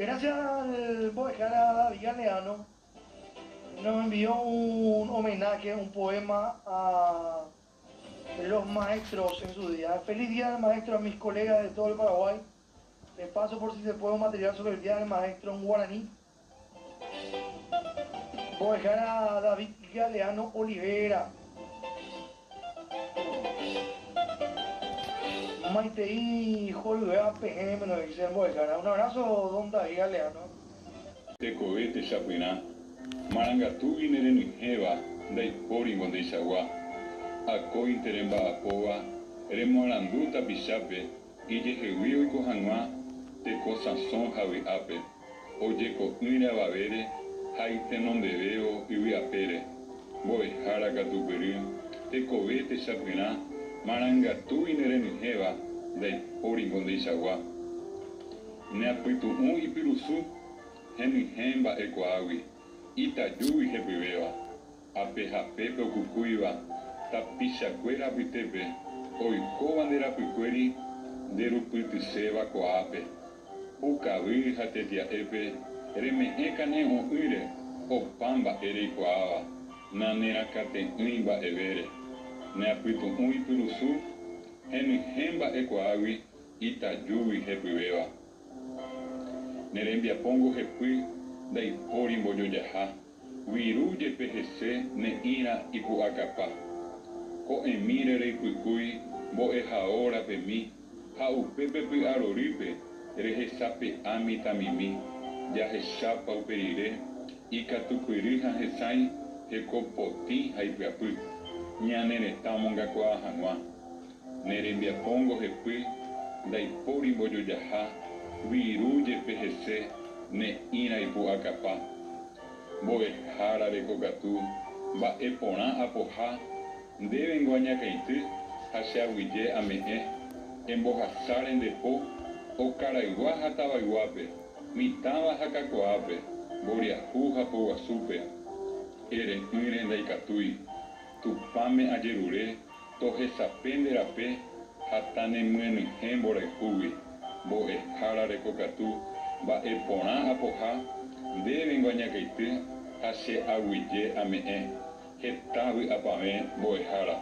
Gracias al mbo'ehára David Galeano nos envió un homenaje, un poema a los maestros en su día. Feliz día del maestro a mis colegas de todo el Paraguay. Les paso por si se puede un material sobre el día del maestro en guaraní. Mbo'ehára David Galeano Olivera. Maitei horyvéva pehẽme nos dice el mbo'ehára. Un abrazo don David Galeano. Tekove techapyrã, marangatúgui ne renyhẽva ndaipóringo ndeichagua. Akóinte remba'apóva remoarandu tapichápe ijehegui oiko hag̃ua teko sãso ha vy'ápe. Ojeko'ỹre avavére ha itenondevévo yvy apére. Mbo'ehára katupyry, tekove techapyrã, marangatúgui ne renyhẽva ndaipóringo ndeichagua. Ne apytu'ũ ipyrusu, henyhẽ mba'e kuaágui, itajúgui hepyvéva. Ape ha pépe okukúiva tapichakuéra apytépe, oikóva nde rapykuéri nde rupytyséva ko'ápe. Pukavy ha tetia'épe reme'ẽ kane'õ'ỹre opa mba'e reikuaáva, nanerakate'ỹi mba'evére. Ne apytu'ũ ipyrusu, henyhẽ mba'ekuaágui itajúgui hepyvéva. Ne rembiapóngo hepy ndaipóri mbojojaha. Viru jepe hese ne'ĩra ipu'akapa. Ko'ẽmíre reipykúi mbo'ehao rapemi ha upépe py'arorýpe rehesape'a mitãmimi, jahechápa upe rire ikatupyry ha hesãi heko potĩ ha ipyapy, ñane retã omongakuaa hag̃ua. Ne rembiapóngo hepy ndaipóri mbojojaha, viru jepe hese ne'ĩra ipu'akapa. Mbo'ehára rekokatu, mba'e porã apoha, ndévengo añakãity ha che aguyje ame'ẽ, embohasáre nde po, okaraygua ha tavayguápe, mitãva ha kakuaápe, mboriahu ha poguasúpe. Ere'ỹre ndaikatúi. Tupãme ajerure tohesape nde rape ha tanemyenyhẽ mborayhúgui. Mbo'ehára rekokatu, mba'e porã apoha, ndévengo añakãity ha che aguyje ame'ẽ. Heta vy'apavẽ mbo'ehára.